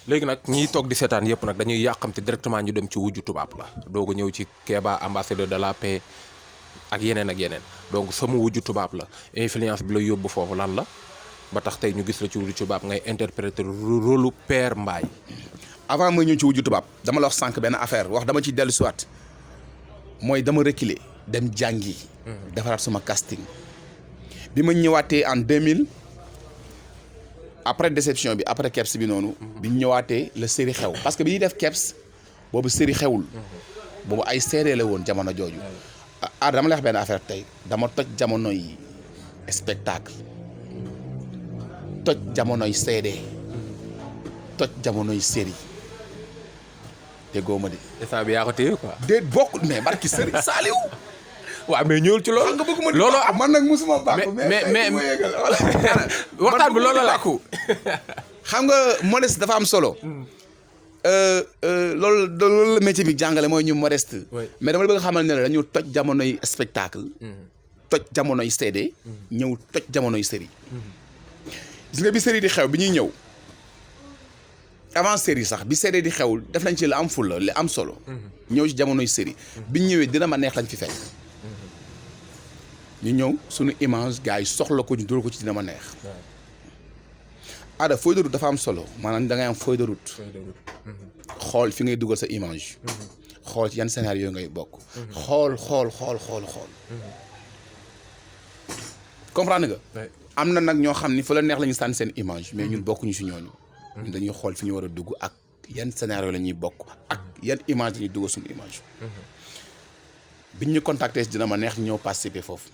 léegi nag ñiy toog di seetaan yëpp nag dañuy yàqamte directement ñu dem ci wujju tubaab la doog a ñëw ci Kéba ambassadeur de la paix ak yeneen ak yeneen donc sama wujju tubaab la influence bi la yóbbu foofu lan la ba tax tey ñu gis la ci wujju tubaab ngay interpréter rôle Père Mbaye. avant mooy ñëw ci wujju tubaab dama la wax sànq benn affaire wax dama ci dellu siwaat mooy dama reculer dem jàngi. defaraat sama casting bi ma ñëwaatee en 2000 après déception bi après Kebs bi noonu. bi ñu ñëwaatee la série xew parce que bi ñuy def Kebs boobu série xewul. boobu ay série la woon jamono jooju. dama lay wax benn affaire tey dama toj jamonoy spectacle toj jamonoy CD toj jamonoy série déggoo ma de. instant bi yaa ko téye quoi. déet bokk mais barki Serigne Saliou. waaw mais ñëwul ci loolu. nga bëgg ma loolu man nag musuma bàkku mais waxtaan bi loolu la ko. xam nga modeste dafa am solo. loolu la métier bi jàngale mooy ñu modeste. mais dama la bëgg xamal ne la dañu toj jamonoy spectacle. toj jamonoy CD. ñëw toj jamonoy série. gis nga bi série di xew bi ñuy ñëw avant série sax bi série di xew def nañ ci la am fulla li am solo. ñëw ci jamonoy série. bi ñu ñëwee dina ma neex lañ fi fekk. ñu ñëw suñu image gars yi soxla ko ñu dóor ko ci dina ma neex. Ada feuille de route dafa am solo maanaam da ngay am feuille de route. xool fi ngay dugal sa image. xool ci yan scénario ngay bokk. xool. comprendre nga. am na nag ñoo xam ni fa la neex la ñu sànni seen image mais ñun bokkuñu si ñooñu. ñun dañuy xool fi ñu war a dugg ak yan scénario la ñuy bokk ak yan image la ñuy dugal suñu image. biñ ñu contacté si dina ma neex ñëw participer foofu.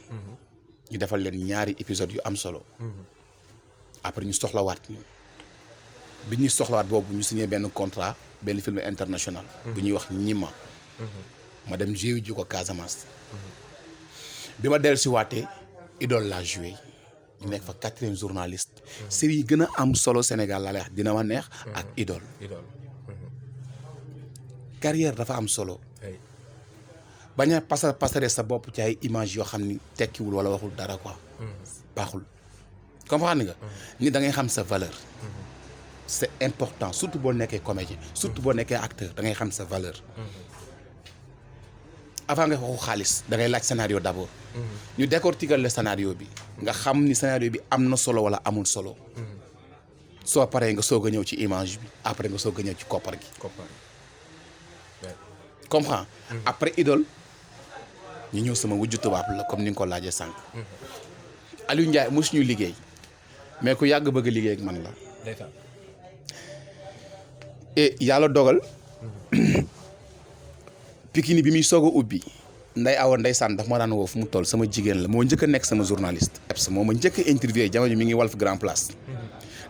ñu defal leen ñaari épisode yu am solo. après ñu soxlawaat ñu. bi ñuy soxlawaat boobu ñu signé benn contrat benn film international. bu ñuy wax ñima. ma dem joué ji ko Casamance. bi ma dellu si waatee Idole laa joué. ñu nekk fa 4e journaliste. série yi gën a am solo Sénégal laa lay wax dina ma neex. ak Idole. carrière dafa am solo. bañ a pasare sa bopp ci ay image yoo xam ni tekkiwul wala waxul dara quoi. baaxul comprendre nga. ni da ngay xam sa valeur. c'est important surtout boo nekkee comédien surtout boo nekkee acteur da ngay xam sa valeur. avant nga waxu xaalis da ngay laaj scénario d'abord. ñu décortiquer le scénario bi. nga xam ni scénario bi am na solo wala amul solo. soo paree nga soog a ñëw ci image bi après nga soog a ñëw ci koppar gi. comprends. après Idole ñu ñëw sama wujju tubaab la comme ni nga ko laajee sànq. Aliou Ndiaye mosuñu liggéey mais ku yàgg bëgg a liggéey ak man la. et yàlla dogal. Pikini bi muy soog a ubbi. Nday Awa ndeysaan daf ma daan woo fu mu toll sama jigéen la moo njëkk a nekk sama journaliste. moo ma njëkk a interviewé jamono mi ngi Walf Grand Place.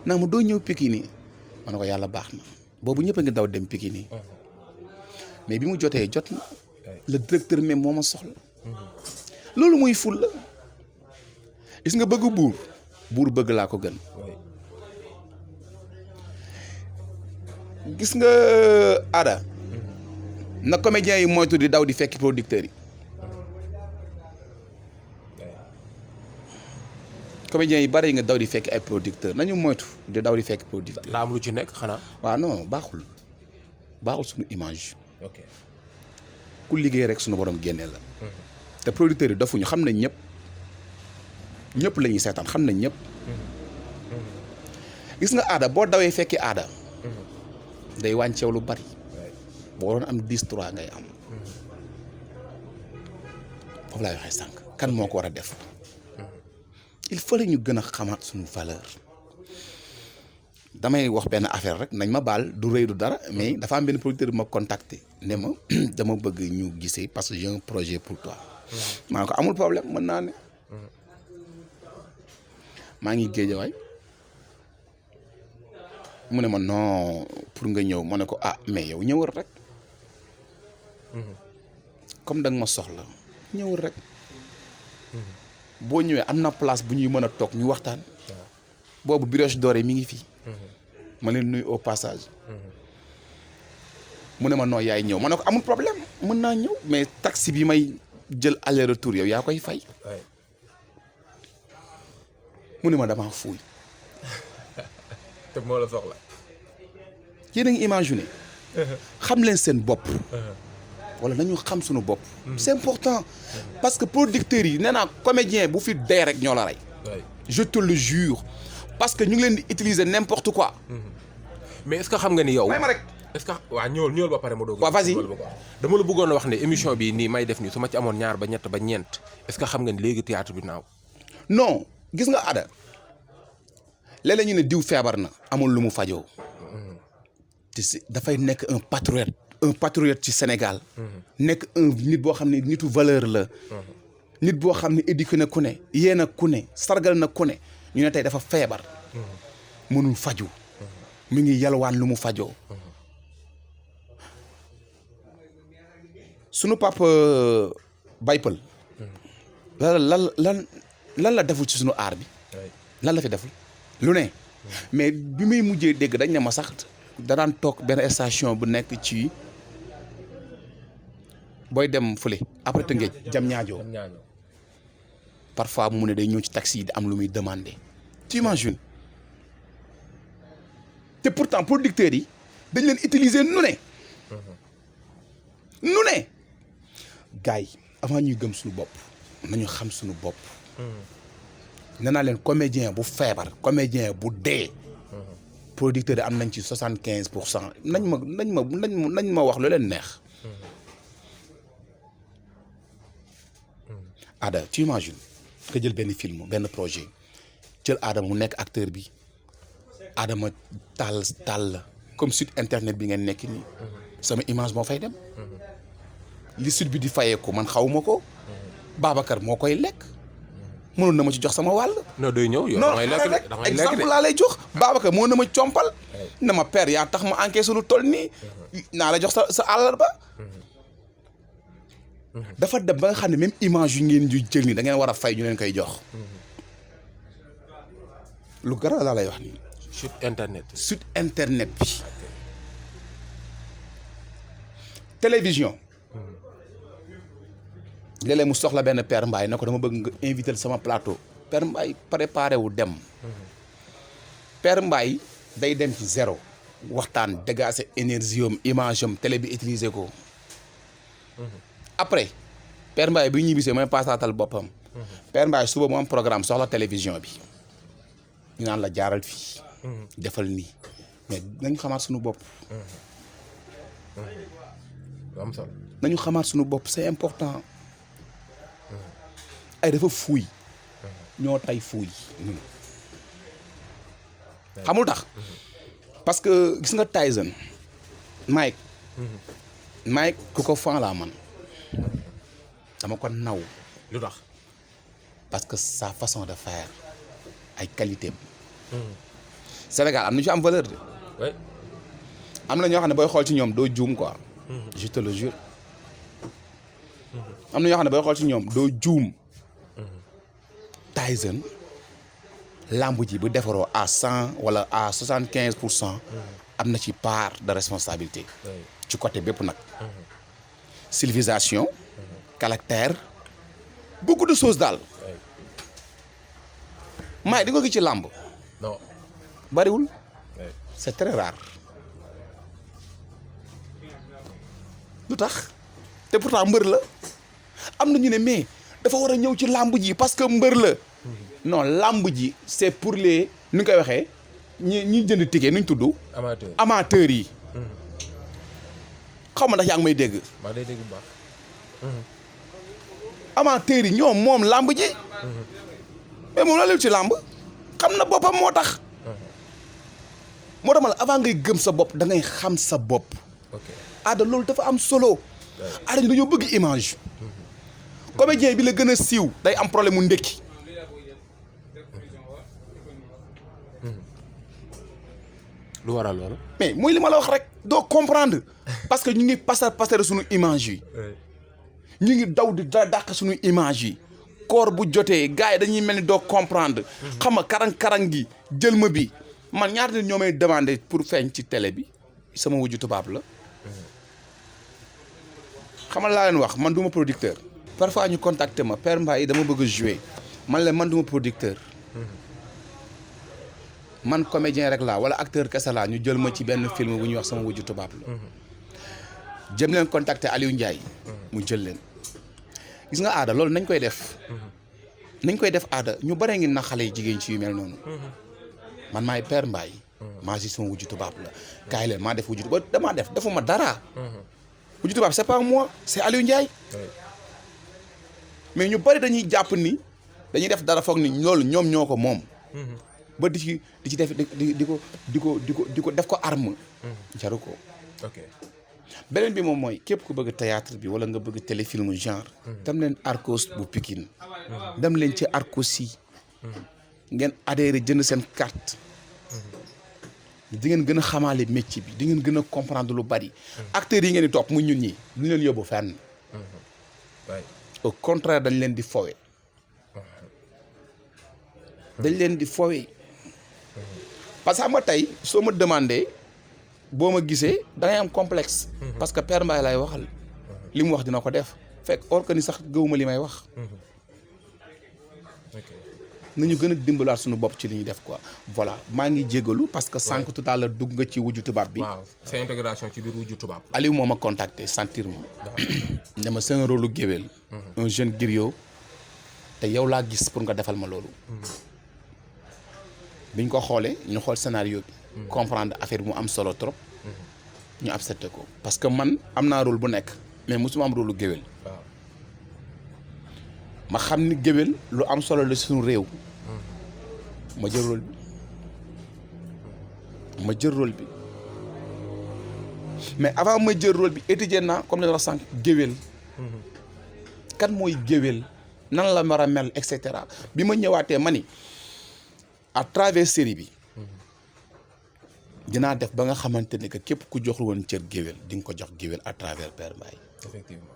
naa ma doo ñëw Pikini ma ne ko yàlla baax na boobu ñëpp a ngi daw dem Pikini. mais bi mu jotee jot na le directeur même moo ma soxla. loolu muy ful la. gis nga bëgg buur bëgg laa ko gën. gis nga Ada. na comédiens yi moytu di daw di fekk producteurs yi. comédiens yi bari nga daw di fekk ay producteurs nañu moytu di daw di fekk producteurs. la am lu ci nekk xanaa. waaw non baaxul suñu image. ku liggéey rek suñu borom génnee la. te producteurs yi dofuñu xam nañ ñëpp la ñuy seetaan xam nañ ñëpp. gis nga Ada boo dawee fekki Ada. day wànceew lu bari. boo waroon am 10-3 ngay am. foofu laay waxee sànq kan moo ko war a def. il fallait ñu gën a xamaat suñu valeur. damay wax benn affaire rek nañ ma baal du rëy du dara mais dafa am benn producteur bi ma contacté ne ma dama bëgg ñu gisee parce que j'ai un projet pour toi. maa ne ko amul problème mën naa ne. maa ngi Géejawaay mu ne ma non pour nga ñëw ma ne ko mais yow ñëwal rek. comme da nga ma soxla ñëwal rek. boo ñëwee am na place bu ñuy mën a toog ñu waxtaan. boobu Brioche Dorée mi ngi fii. ma leen nuyu au passage. mu ne ma non yaay ñëw ma ne ko amul problème mën naa ñëw mais taxi bi may jël aller retour yow yaa koy fay. mu ne ma damaa fuuy. te moo la soxla. yéen a ngi imaginer xam leen seen bopp wala nañu xam suñu bopp c'est important parce que producteurs yi nee naa comédien bu fi dee rek ñoo la rey je te le jure parce que ñu ngi leen di utiliser n'importe quoi mais est-ce que xam nga ni yow may ma rek est-ce que waaw ñëwal ba pare ma doog waaw vas-y dama la bëggoon a wax ne émission bi nii may def nii su ma ci amoon ñaar ba ñett ba ñeent est-ce que xam nga ni léegi théâtre bi naaw non gis nga Ada léeg-léeg ñu ne diw feebar na amul lu mu fajoo te dafay nekk un patriote ci Sénégal nekk un nit boo xam ne nitu valeur la nit boo xam ne éduqué na ku ne yee na ku ne sargal na ku ne ñu ne tey dafa feebar mënul faju mi ngi yalwaan lu mu fajoo sunu papa Baypal lan la deful ci sunu aar bi lan la fi deful lu ne mais bi muy mujjee dégg dañ ne ma sax danaan toog benn station bu nekk ci booy dem fële après Tëngéej jam ñaajoo parfois mu ne day ñëw ci taxi yi di am lu muy demander tu imagines te pourtant producteurs yi dañ leen utiliser nu ne gars yi avant ñuy gëm suñu bopp nañu xam suñu bopp nee naa leen comédien bu feebar comédien bu dee producteurs yi am nañ ci 75% nañ ma wax lu leen neex Ada tu imagines nga jël benn film benn projet jël Adama mu nekk acteur bi Adama taal la comme site internet bi ngeen nekk nii sama image moo fay dem li site bi di fayee ko man xawuma ko Babacar moo koy lekk mënoon na ma ci jox sama wàll. non day ñëw yow damay lekk damay lekk exemple laa lay jox Babacar moo na ma compal na ma père yaa tax ma encaissé lu toll nii naa la jox sa àllarba dafa dem ba nga xam ne même image yu ngeen di jël nii da ngeen war a fay ñu leen koy jox lu garaaw laa lay wax nii. site internet bi télévision léeg-léeg mu soxla benn Père Mbaye ne ko dama bëgg nga inviter sama plateau Père Mbaye préparé wu dem Père Mbaye day dem ci zéro waxtaan dégager énergie am image am télé bi utiliser ko après Père Mbaye bi ñibbisee mooy pasaatal boppam Père Mbaye suba mu am programme soxla télévision bi ñu naan la jaaral fii defal nii mais nañu xamaat suñu bopp am solo nañu xamaat suñu bopp c'est important ay dafa fuuy ñoo tay fuuy xamul tax parce que gis nga Tyson Mike ku ko fan laa man dama ko naw lu tax parce que sa façon de faire ay qualité Sénégal am na ci am valeur de am na ñoo xam ne booy xool ci ñoom doo juum quoi je te le jure am na ñoo xam ne booy xool ci ñoom doo juum Tyson lamb ji bu defaroo à 100 wala à 75% am na ci part de responsabilité ci côté bépp nag civilisation caractère beaucoup de choses daal maay di ko gis ci lamb non bariwul c'est très rare lu tax te pourtant mbër la am na ñu ne mais dafa war a ñëw ci lamb ji parce que mbër la non lamb ji c'est pour les nu ñu koy waxee ñi jënd ticket nu ñu tudd amateurs yi xaw ma ndax yaa ngi may dégg maa day dégg bu baax amateurs yi ñoom moom lamb ji mais moom la lew ci lamb xam na boppam moo tax moo tax ma la avant ngay gëm sa bopp da ngay xam sa bopp Ada loolu dafa am solo Ada ñu dañoo bëgg image comédien bi la gën a siiw day am problème mu ndékki lu waral loolu mais mooy li ma la wax rek doo comprendre parce que ñu ngi passer suñu image yi ñu ngi daw di dàq suñu image yi koor bu jotee gars yi dañuy mel ni doo comprendre xam nga karang-karang gi jël ma bi man ñaata nit ñoo may demandé pour feeñ ci télé bi sama wujju tubaab la xamal laa leen wax man du ma producteur parfois ñu contacté ma Père Mbaye dama bëgg a jouer man la man du ma producteur man comédien rek laa wala acteur kese laa ñu jël ma ci benn film bu ñuy wax sama wujju tubaab la jëm leen contacter Aliou Ndiaye mu jël leen gis nga aada loolu nañ koy def aada ñu bare ngi na xale yi jigéen ci yu mel noonu man maay Père Mbaye maa si sama wujju tubaab la kaay leen maa def wujju tubaab damaa def defuma dara wujju tubaab c'est pas moi c'est Aliou Ndiaye mais ñu bari dañuy jàpp ni dañuy def dara foog ni loolu ñoom ñoo ko moom ba di ci def di ko def ko arme jaru ko beneen bi moom mooy képp ku bëgg théâtre bi wala nga bëgg téléfilm genre dem leen Arcos bu Pikine dem leen ci Arcos yi ngeen adhéré jënd seen carte di ngeen gën a xamaale métier bi di ngeen gën a comprendre lu bari acteurs yi ngeen di topp mu ñun ñi duñu leen yóbbu fenn au contraire dañ leen di fowe parce que xam nga tey soo ma demandé boo ma gisee da ngay am complexe parce que Père Mbaye lay waxal li mu wax dina ko def fekk or que ni sax gëwuma li may wax nañu gën a dimbalaat suñu bopp ci li ñuy def quoi voilà maa ngi jégalu parce que sànq tout à l'heure dugg nga ci wujju tubaab bi waaw sa intégration ci biir wujju tubaab Aliou moo ma contacté sentir ma ne ma c'est un rôle lu géwél un jeune griot te yow laa gis pour nga defal ma loolu biñ ko xoolee ñu xool scénario bi comprendre affaire bi mu am solo trop ñu accepté ko parce que man am naa rôle bu nekk mais mosuma am rôle lu géwél ma xam ni géwél lu am solo la suñu réew ma jël rôle bi mais avant ma jël rôle bi étudier naa comme li nga wax sànq géwél kan mooy géwél nan la war a mel et cetera bi ma ñëwaatee ma ni à travers série bi dinaa def ba nga xamante ne que képp ku joxul woon cër géwél di nga ko jox géwél à travers Père Mbaye effectivement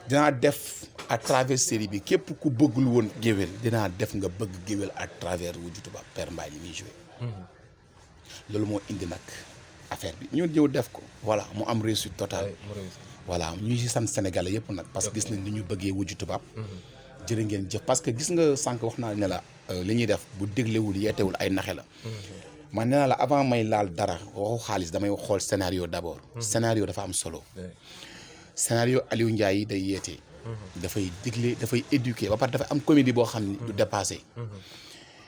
dinaa def à travers série bi képp ku bëggul woon géwél dinaa def nga bëgg géwél à travers wujju tubaab Père Mbaye li muy joué loolu moo indi nag affaire bi ñu ñëw def ko voilà mu am réussite totale voilà ñuy si sant Sénégalais yëpp nag parce que gis nañ ni ñu bëggee wujju tubaab jërë ngeen jëf parce que gis nga sànq wax naa ne la li ñuy def bu déglewul yeetewul ay naxe la man nee naa la avant may laal dara waxu xaalis damay xool scénario d'abord scénario dafa am solo scénario Aliou Ndiaye yi day yeete dafay digle dafay éduquer ba pare dafay am comédie boo xam ne du dépassé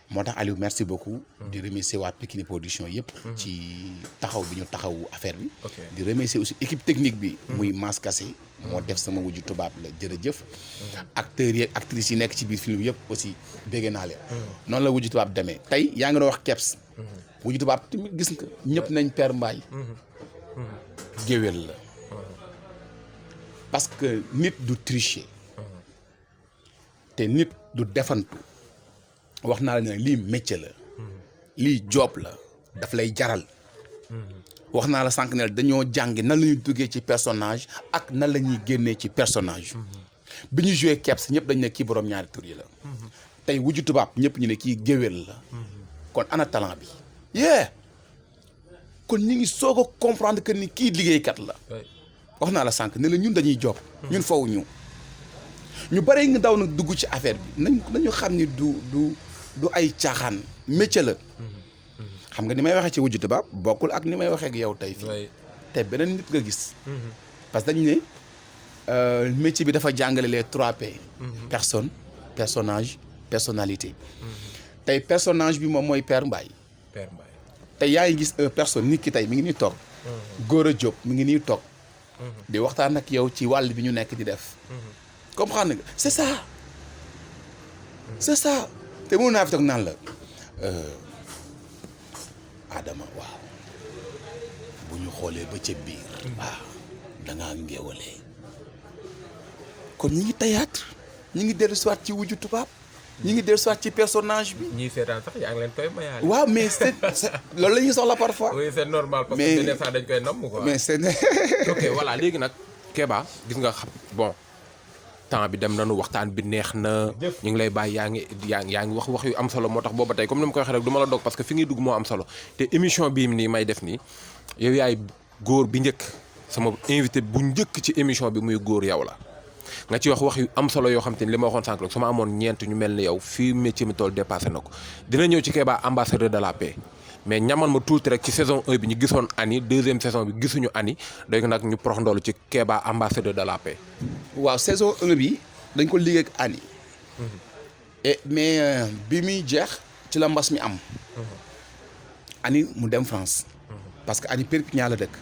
moo tax Aliou merci beaucoup di remercier waa Pikini Production yëpp ci taxaw bi ñu taxawu affaire bi di remercier aussi équipe technique bi muy Mass Kassé moo def sama wujju tubaab la jërëjëf acteurs yi ak actrices yi nekk ci biir film yëpp aussi bégg naa leen noonu la wujju tubaab demee tey yaa ngi doon wax keps wujju tubaab tamit gis nga ñëpp nañ Père Mbaye géwél la parce que nit du tricher te nit du defantu wax naa la ne lii métier la lii job la daf lay jaral wax naa la sànq ne dañoo jàngi nan la ñuy duggee ci personnage ak nan la ñuy génnee ci personnage bi ñu joué keps ñëpp dañ ne kii borom ñaari tur yi la tey wujju tubaab ñëpp ñu ne kii géwél la kon ana talent bi kon ñu ngi soog a comprendre que ni kii liggéeykat la wax naa la sànq ne la ñun dañuy job ñun faw ñu bare nga daw nag dugg ci affaire bi nañu xam ni du ay caaxaan métier la xam nga ni may waxee ci wujju tubaab bokkul ak ni may waxee ak yow tey fii te beneen nit nga gis parce que dañu ne métier bi dafa jàngale les 3P personne personnage personnalité tey personnage bi moom mooy Père Mbaye tey yaa ngi gis personne nit ki tey mi ngi nii toog Gora Diop mi ngi nii toog di waxtaan ak yow ci wàll bi ñu nekk di def comprendre nga c'est ça te mën naa fi toog naan la Adama waaw bu ñu xoolee ba ca biir waaw dangaa ngéewalee kon ñi ngi théâtre ñi ngi dellu soit ci wujju tubaab ñi ngi dellu soit ci personnage bi ñii seetaan sax yaa ngi leen koy mayaale waaw mais c'est loolu la ñuy soxla parfois oui c'est normal parce que beneen sax dañ koy namm quoi mais c'est ok voilà léegi nag Kéba gis nga xam bon temps bi dem nañu waxtaan bi neex na ñu ngi lay bàyyi yaa ngi wax yu am solo moo tax booba tey comme ni ma koy waxee rek du ma la dog parce que fi ngay dugg moo am solo te émission bii nii may def nii yow yaay góor bi njëkk sama invité bu njëkk ci émission bi muy góor yow la nga ci wax yu am solo yoo xam te ni li ma waxoon sànq rek su ma amoon ñeent ñu mel ni yow fii métier mi tool dépassé na ko dina ñëw ci Kéba ambassadeur de la paix mais ñamal ma tuuti rek ci saison 1 bi ñu gisoon Ani deuxième saison bi gisuñu Ani doy nag ñu prox ndoolu ci Kéba ambassadeur de la paix. waaw saison 1 bi dañ ko liggéey ak Ani. mais bi muy jeex ci la mbas mi am. Ani mu dem France. parce que Ani Perpignan la dëkk.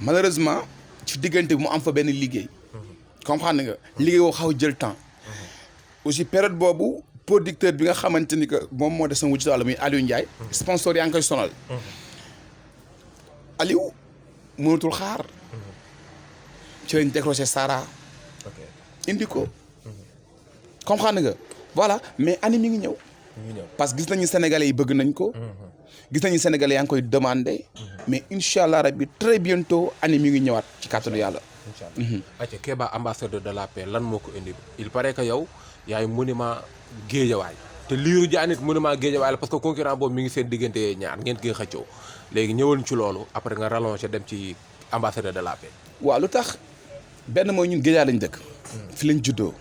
malheureusement ci diggante bi mu am fa benn liggéey. comprendre nga liggéey woo xaw jël temps. aussi période boobu producteur bi nga xamante ni que moom moo des sama wujj wàlla muy Aliou Ndiaye. sponsor yaa ngi koy sonal. Aliou mënatul xaar. ci lañ décroché Sara. indi ko. comprendre nga voilà mais Ani mi ngi ñëw. parce que gis nañu sénégalais yi bëgg nañ ko. gis nañu sénégalais yaa ngi koy demandé. mais incha allah rabbi très bientôt Ani mi ngi ñëwaat ci kàttanu yàlla. incha allah ayca Kéba ambassadeur de la paix lan moo ko indi il paraît que yow yaay monument géejawaay te Lirou Diane it monument géejawaay la parce que concurrent boobu mi ngi seen diggante ñaar ngeen koy xëccoo léegi ñëwal ci loolu après nga rallongé dem ci ambassadeur de la paix. waaw lu tax benn mooy ñun géejawaay lañ dëkk. fi lañ juddoo.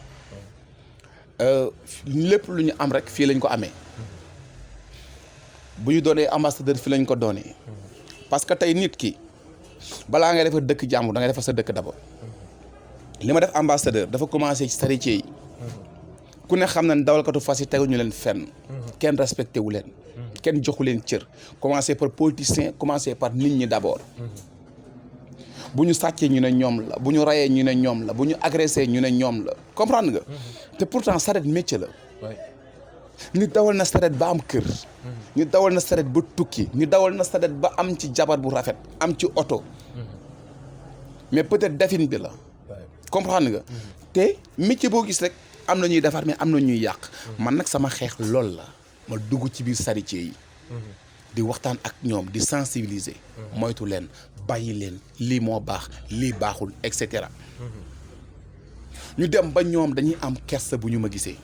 lépp lu ñu am rek fii lañ ko amee. bu ñu doonee ambassadeur fi lañ ko doonee. parce que tey nit ki balaa ngay defar dëkk jàmbur da ngay defar sa dëkk d'abord. li ma def ambassadeur dafa commencé ci charretier yi. ku ne xam na ne dawalkatu fas yi teguñu leen fenn. kenn respecté wu leen. kenn joxu leen cër. commencé par politicien commencé par nit ñi d'abord. bu ñu sàccee ñu ne ñoom la bu ñu rayee ñu ne ñoom la bu ñu agressé ñu ne ñoom la comprendre nga. te pourtant saret métier la. ñu dawal na saret ba am kër. ñu dawal na saret ba tukki ñu dawal na saret ba am ci jabar bu rafet am ci oto. mais peut-être defin bi la. comprendre nga. te métier boo gis rek am na ñuy defar mais am na ñuy yàq. man nag sama xeex lool la ma dugg ci biir charretier yi. di waxtaan ak ñoom di sensibiliser. moytu leen bàyyi leen lii moo baax lii baaxul et cetera. ñu dem ba ñoom dañuy am kersa bu ñu ma gisee.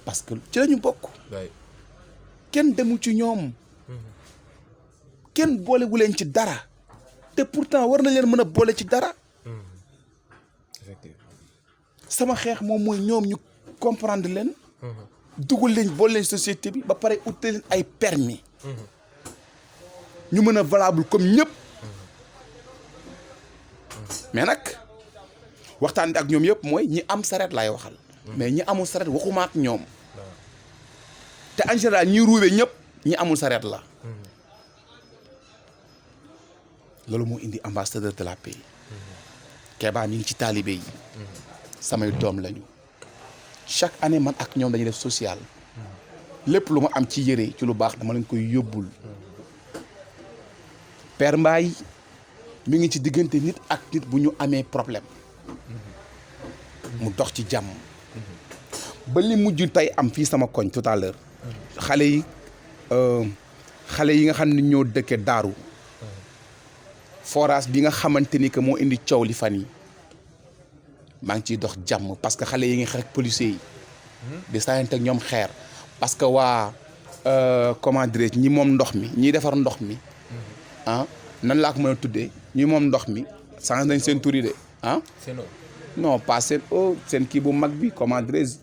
parce que ci la ñu bokk. kenn demul ci ñoom. kenn boolewu leen ci dara. te pourtant war na leen mën a boole ci dara. sama xeex moom mooy ñoom ñu comprendre leen. dugal leen boole leen société bi ba pare utal leen ay permis ñu mën a valable comme ñëpp. mais nag waxtaan bi ak ñoom yëpp mooy ñi am saret laay waxal. mais ñi amul saret waxuma ak ñoom. te en général ñi ruube ñëpp ñi amul saret la. loolu moo indi ambassadeur de la paix. Kéba mi ngi ci taalibe yi. samay doom lañu. chaque année man ak ñoom dañuy def social. lépp lu ma am ci yére ci lu baax dama leen koy yóbbul. Père Mbaye mi ngi ci diggante nit ak nit bu ñu amee problème. mu dox ci jàmm. ba li mujj tey am fii sama koñ tout à l'heure xale yi nga xam ne ñoo dëkke daaru forage bi nga xamante ni que moo indi coow li fan yi maa ngi ciy dox jàmm parce que xale yi ngi xeex policiers yi di saayante ak ñoom xeer parce que waa comment dirais-je ñi moom ndox mi ñiy defar ndox mi ah nan laa ko mën a tuddee ñi moom ndox mi change nañ seen tur yi de ah non pas seen seen kii bu mag bi comment dirais-je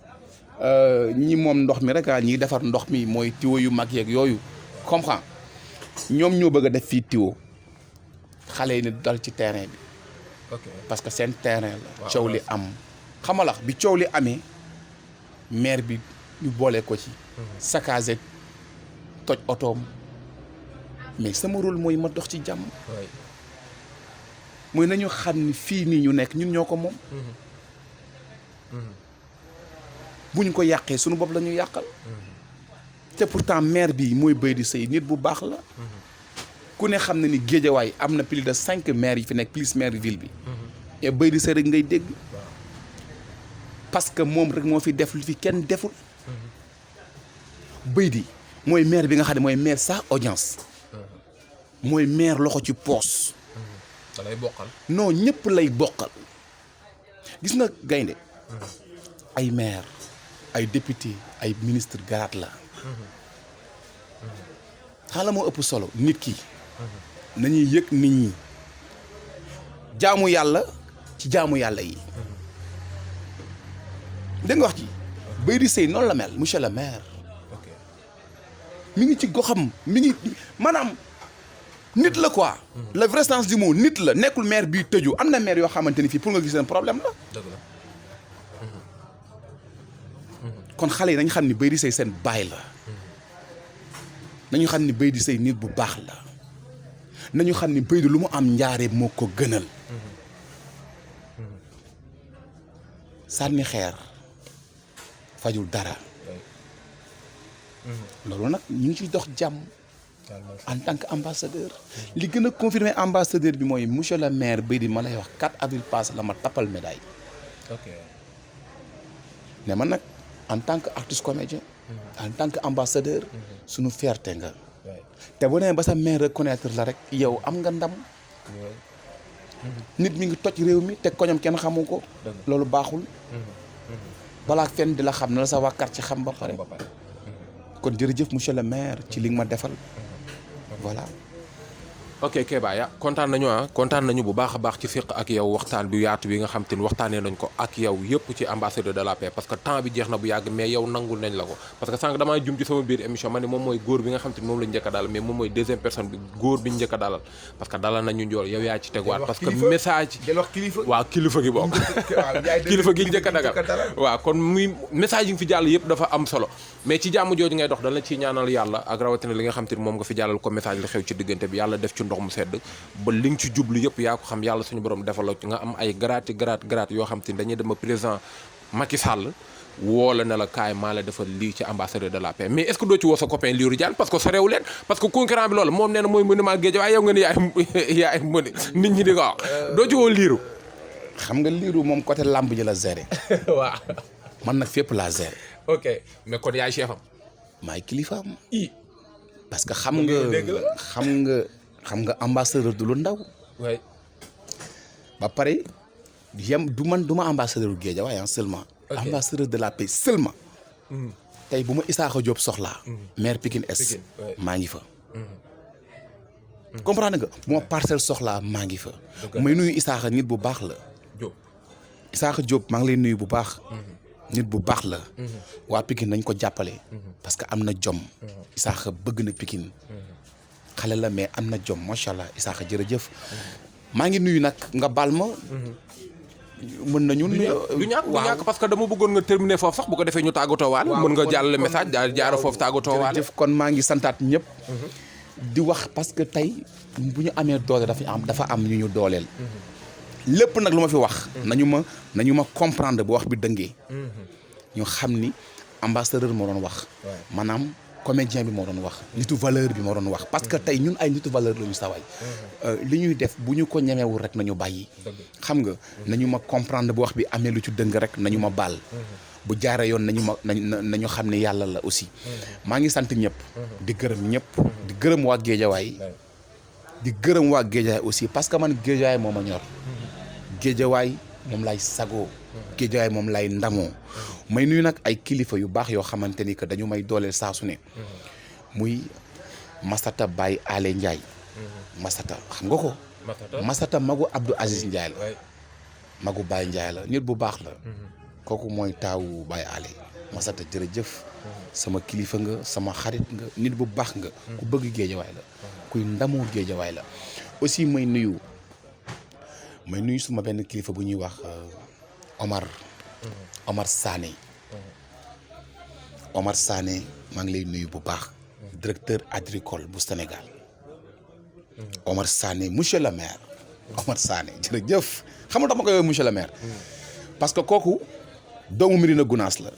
ñi moom ndox mi rek ñiy defar ndox mi mooy tiwo yu mag yeeg yooyu comprends ñoom ñoo bëgg a def fii tiwo xale yi ne dal ci terrain bi. parce que seen terrain la. coow li am xamala bi coow li amee maire bi ñu boole ko ci. saccagé toj otoom mais sama rôle mooy ma dox ci jàmm. mooy nañu xam ni fii nii ñu nekk ñun ñoo ko moom. bu ñu ko yàqee sunu bopp la ñu yàqal. te pourtant maire bi mooy béy di sëy nit bu baax la. ku ne xam na ni Géejawaay am na plus de 5 maires yi fi nekk plus maire ville bi. et béy di sëy rek ngay dégg. parce que moom rek moo fi def lu fi kenn deful. béy di mooy maire bi nga xam ne mooy maire sans audience. mooy maire loxo ci poos. da lay bokkal. non ñëpp lay bokkal. gis nga gaynde ay maire ay député ay ministre garaat la. xanaa moo ëpp solo nit ki. nañuy yëg nit ñi. jaamu yàlla ci jaamu yàlla yi dégg nga wax ci Baydi Seye noonu la mel monsieur le maire mi ngi ci goxam mi ngi maanaam nit la quoi le vrai sens du mot nit la nekkul maire bii tëju am na maire yoo xamante ni fii pour nga gis seen problème la kon xale yi nañ xam ni Baydi Seye seen baay la nañu xam ni Baydi Seye nit bu baax la nañu xam ni Baydi lu mu am njaare moo ko gënal sànni xeer fajul dara loolu nag ñu ngi ciy dox jàmm en tant que ambassadeur li gën a confirmer ambassadeur bi mooy monsieur le maire Baydi ma lay wax 4 avril passé la ma tappal médaille ne ma nag en tant que artiste comédien en tant que ambassadeur suñu fierté nga te bu nee ba sa maire reconnaître la rek yow am nga ndam nit mi ngi toj réew mi te koñam kenn xamu ko loolu baaxul balaa fenn di la xam na la sa waa quartier xam ba pare kon jërëjëf monsieur le maire ci li nga ma defal voilà. ok Kéba ya kontaan nañu bu baax a baax ci fiq ak yow waxtaan bi yaatu bi nga xam te ni waxtaanee nañ ko ak yow yëpp ci ambassadeur de la paix parce que temps bi jeex na bu yàgg mais yow nangul nañ la ko parce que sànq damaa jum ci sama biir émission ma ne moom mooy góor bi nga xam te ni moom lañ njëkk a dalal mais moom mooy deuxième personne bi góor bi ñu njëkk a dalal parce que dalal nañu njool yow yaa ci teguwaat parce que message waaw kilifa gi bokk kilifa gi njëkk a dagal waaw kon muy message yi nga fi jàll yëpp dafa am solo mais ci jàmm jooju ngay dox dañ la ciy ñaanal yàlla ak rawatina li nga xam te ni moom nga fi jàllal ko message la xew ci diggante bi yàlla def ci ndox mu sedd ba li nga ci jublu yëpp yaa ko xam yàlla suñu borom defal la nga am ay grati yoo xam te ni dañuy dem président Macky Sall woo la ne la kaay maa la defal lii ci ambassadeur de la paix mais est-ce que doo ci woo sa copain Lirou Diane parce que sorewu leen parce que concurrent bi loolu moom nee na mooy monument géej waaye yow nga ne yaay mëni nit ñi di ko wax doo ci woo Lirou xam nga Lirou moom côté lamb ji la géré waaw man nag fépp laa géré ok mais kon yaay chef am maay kilifaam i parce que xam nga ambassadeur du lu ndaw waay ba pare du ma ambassadeur du Guédiawaye seulement ambassadeur de la paix seulement tey bu ma Isaaxa Diop soxlaa maire Pikine Est maa ngi fa comprendre nga bu ma Parcelles soxlaa maa ngi fa may nuyu Isaaxa nit bu baax la Isaaxa Diop maa ngi lay nuyu bu baax nit bu baax la waa Pikine nañ ko jàppale parce que am na jom Isaaxa bëgg na Pikine xale la mais am na jom macha allah Isaaxa jërëjëf maa ngi nuyu nag nga baal ma mën nañu du ñàkk parce que dama bëggoon nga terminer foofu sax bu ko defee ñu tàggatoo waale mën nga jàllale message jaara foofu tàggatoo waale jërëjëf kon maa ngi santaat ñëpp di wax parce que tey bu ñu amee doole dafa am ñu ñu dooleel lépp nag lu ma fi wax nañu ma comprendre bu wax bi dëngee ñu xam ni ambassadeur moo doon wax maanaam comédien bi moo doon wax nitu valeur bi moo doon wax parce que tey ñun ay nitu valeur la ñu sawaay li ñuy def bu ñu ko ñemewul rek nañu bàyyi xam nga nañu ma comprendre bu wax bi amee lu ci dëng rek nañu ma baal bu jaaree yoon nañu xam ne yàlla la aussi maa ngi sant ñëpp di gërëm ñëpp di gërëm waa Géejawaay di gërëm waa Géejawaay aussi parce que man Géejawaay moo ma ñor Géejawaay moom lay sagoo Géejawaay moom lay ndamoo may nuyu nag ay kilifa yu baax yoo xamante ni que dañu may dooleel saa su ne muy Masata Baye Ale Ndiaye Masata xam nga ko Masata magu Abdou Aziz Ndiaye la magu Baye Ndiaye la nit bu baax la kooku mooy taawu Baye Ale Masata jërëjëf sama kilifa nga sama xarit nga nit bu baax nga ku bëgg Géejawaay la kuy ndamoo Géejawaay la aussi may nuyu suma benn kilifa bu ñuy wax Omar Sané maa ngi lay nuyu bu baax directeur agricole bu Sénégal Omar Sané monsieur le maire Omar Sané jërëjëf xam nga tax ma koy woowee monsieur le maire parce que kooku doomu Médina Gounass la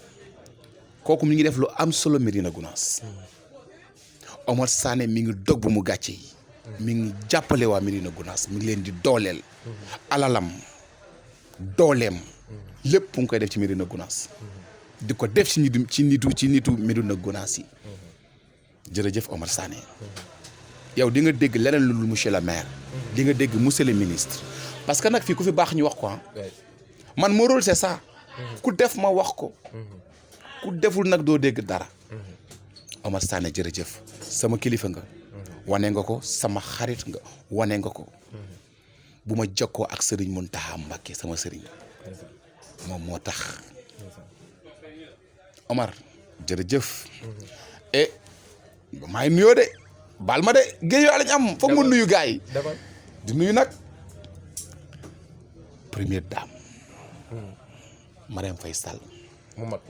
kooku mi ngi def lu am solo Médina Gounass Omar Sané mi ngi dog bu mu gàcce yi mi ngi jàppale waa Médina Gounass mi ngi leen di dooleel alalam dooleem lépp mu ngi koy def ci Médina Gounass di ko def ci nitu Médina Gounass yi jërëjëf Omar Sané yow di nga dégg leneen lu monsieur le maire di nga dégg monsieur le ministre parce que nag fii ku fi baax ñu wax ko man mon rôle c'est ça ku def ma wax ko ku deful nag doo dégg dara Omar Sané jërëjëf sama kilifa nga wane nga ko sama xarit nga wane nga ko bu ma jokkoo ak Serigne Mountakha Mbacké sama Serigne moom moo tax Omar jërëjëf maa ngi nuyoo de baal ma de géej yoo lañ am foog ma nuyu gars yi di nuyu nag première dame Marième Faye Sall mu mag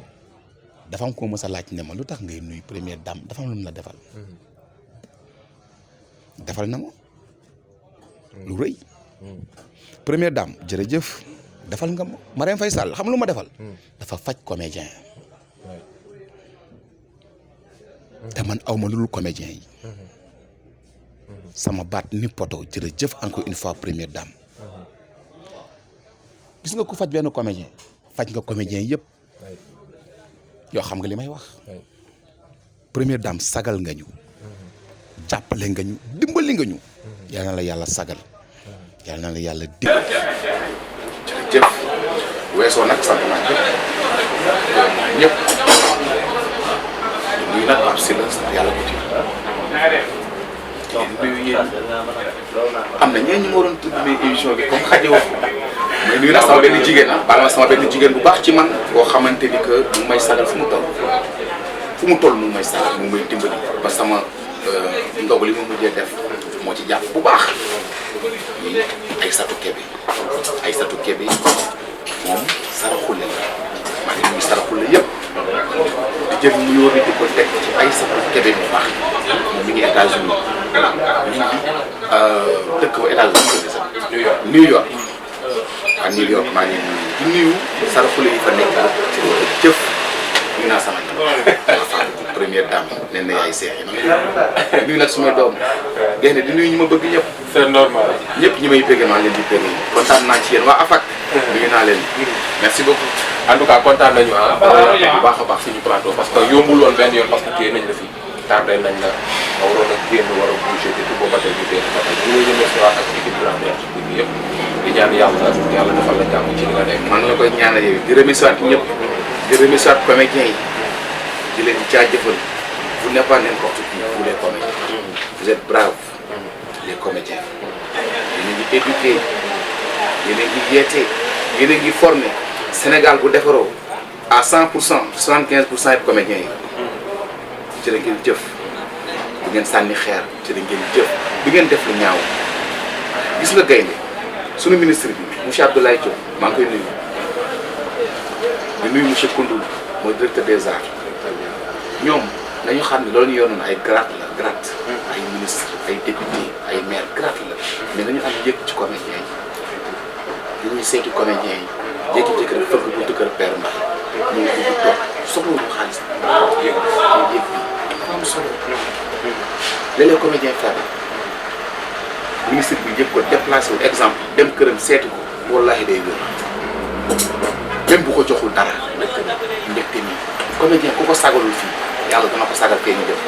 dafa am ko mës a laaj ne ma lu tax ngay nuyu première dame dafa am lu mu la defal defal na ma lu rëy première dame jërëjëf defal nga ma Marième Faye Sall xam lu ma defal dafa faj comédien te man aw ma lu dul comédien yi sama baat ni poto jërëjëf encore une fois première dame gis nga ku faj benn comédien faj nga comédien yëpp yoo xam nga li may wax première dame sagal nga ñu jàppale nga ñu dimbali nga ñu yal na la yàlla sagal yal na la yàlla jërëjëf weesoo nag sant naa ñëpp nuyu nag Pape Sylla yàlla ko ci nuyu yéen am na ñeen ñu ma waroon tudd émission bi comme xaje wax mais nuyu nag sama benn jigéen baal ma sama benn jigéen bu baax ci man boo xamante ni que mu may sagal fu mu toll mu may sagal mu may dimbali ba sama ndogu li ma mujjee def moo ci jàpp bu baax Aïssatou Kébé moom saraxule la maa ngi nuyu saraxule yëpp di jël nuyoo bi di ko teg ci Aïssatou Kébé bu baax moom mi ngi États-Unis dëkk ba États-Unis New York New York maa ngi di nuyu saraxule yi fa nekk ci jëf ñu naa sama première dame nee na yaay seex yi nag nuyu nag sumay doom génn di nuyu ñu ma bëgg ñëpp c'est normal ñëpp ñi may bëgg maa leen di bëgg kontaan naa ci yéen waa AFAC nuyu naa leen merci beaucoup en tout cas kontaan nañu bu baax a baax suñu plateau parce que yombul woon benn yoon parce que téye nañ la fi tardé nañ la nga waroon a génn war a bouger te tout booba tey ñu téye ba tey ñu ngi remercier waat ak équipe Grand Théâtre bi yëpp di ñaan yàlla defal la jàmm ci li nga nekk. man la koy ñaanal yow di remercier waat ñëpp di remercier waat comédiens yi di leen jaajëfal vous n'êtes pas n'importe qui vous les comédiens vous êtes braves les comédiens yéen a ngi éduqué yéen a ngi yeete yéen a ngi formé Sénégal bu defaroo à 100% 75% yëpp comédiens yi jërë ngeen jëf du ngeen sànni xeer jërë ngeen jëf du ngeen def lu ñaaw gis nga gaynde sunu ministre bi monsieur Abdoulaye Diop maa ngi koy nuyu di nuyu monsieur Koundoul mooy directeur des arts ñoom nañu xam ne loolu ñu yoroon ay grade la grade ay ministre ay député ay maire grade la mais nañu am yëg ci comédien yi li ñuy seeti comédien yi jékki-jékki rek fëgg buntu kër Père Mbaye ñu ngi toog soxla ñu xaalis yëg bi dafa am solo léeg-léeg comédien faible ministre bi yëpp ko déplacé wu exemple dem këram seeti ko wallahi day wér même bu ko joxul dara mbégte nii comédien ku ko sagalul fii yàlla dana ko sagal fee ñu jëf